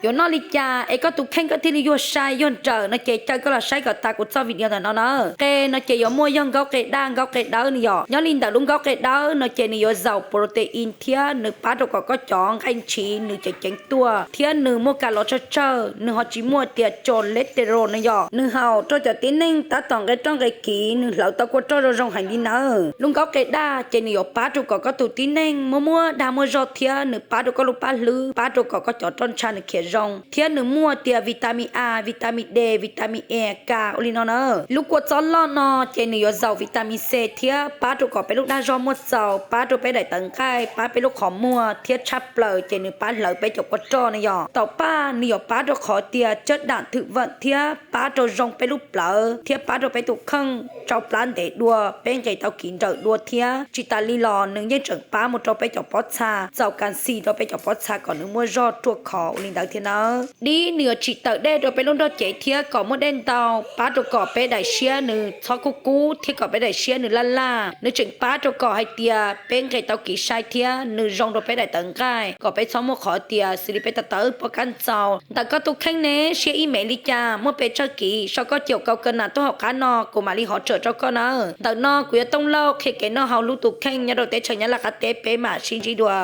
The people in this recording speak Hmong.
Yuav noj li cas es koj tus kheej koj thiaj li yuag sai yuag nrawm no ces caw koj los saib kom tas kuv txoj video ntawm no na. Qe no ces yuav muaj yog nkaub qe daj nkaub qe dawb no yom. Nyob li ntawm lub nkaub qe dawb no ces nws yuav zaum protein thiab nws pab rau kom koj cov nqaij ntshiv nws ceev ceev tuaj thiab nws muaj kas los tsawg tsawg, nws ho tsis muaj tias cholesterol no yom. Nws haum rau cov tib neeg tab tom nqe roj nqe kiv, nws hlawv tau kua roj zoo zoo heev li nawb. Lub nkaub qe daj ces nws yuav pab rau kom koj tus tib neeg muaj muaj dag muaj zog thiab nws pab rau koj lub paj hlwb, pab rau kom koj cov roj ntsha nws khiav zoo, thiab nws muaj tias vitamin A, vitamin D, vitamin E, ka ua li no na. Lub kua txob loj no ces nws yuav zaum vitamin C thiab pab rau kom peb lub dag zog muaj txaus, pab rau peb daim tawv nqaij, pab peb lub qhov muag thiab tshaj plaws ces nws pab hlawv peb cov kua roj no yom. Taum paj nws yuav pab rau qhov tias cawj dam thwm vam thiab pab rau zoo peb lub plawv thiab pab rau peb tus kheej tsau plab ntev dua, peb nqis tau kiv nrawm dua thiab. Tsis tas li los nws yeej tseem pab mus rau peb cov pob txha, txaus kas xis rau peb cov pob txha kom nws muaj zog ruaj khov ua li ntawd thiab nawb. Dib nws yuav tsim tawm dej rau peb lub nrog cev thiab kom muaj dej ntau, pab rau kom peb daim siab nws txhob kub kub thiab kom peb daim siab nws laj laj. Nws tseem pab rau kom hais tias peb nqis tau kiv sai thiab nws zoo rau peb daim tawv nqaij kom peb txhob muaj qhov tias xws li peb tawv tawv pob kab ntxaus. Ntawm koj tus kheej ne siab ib mev li cas, muaj pes tsawg kiv, sau koj caum kau ka nas tuaj hauv qab no kuv mam li hov tsawm rau koj nawb. Ntawm no kuv yog Tooj Lauj qhia kev noj haus hlub tus kheej nyob rau teb chaws Nyab Laj qab teb, peb mam sib ntsib dua.